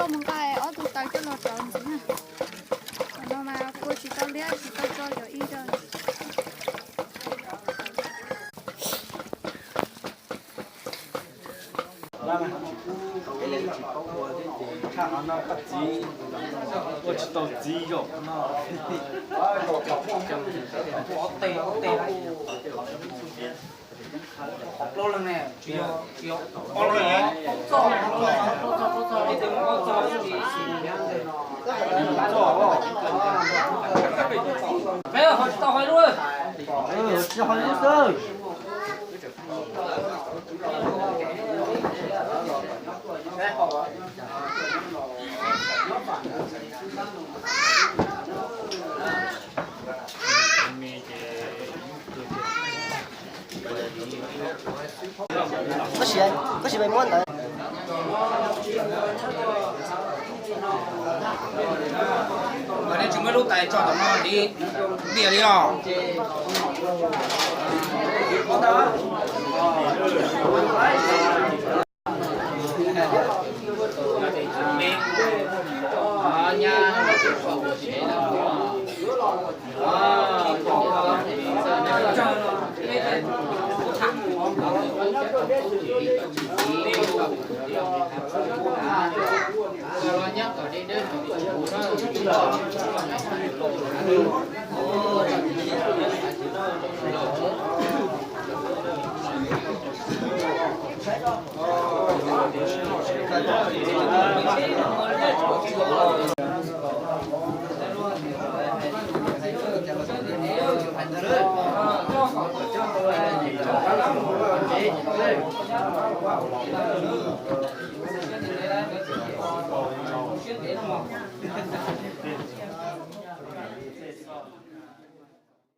Mus nqa ob tug taws coj los rauv ntxiv na. Qhov no mas kua tsis tau liab, tsis tau tso cov ib co. Ua tsis tau txiv zog no. Plaub leeg ne, tsis yog, tsis yog ob leeg. Peb ho tsis tau hais lus. Tsis hais lus xwb. Koj sim, koj sim pes muab ntawd. Nej tsis muab lub tais tso tom no li, tiag li os.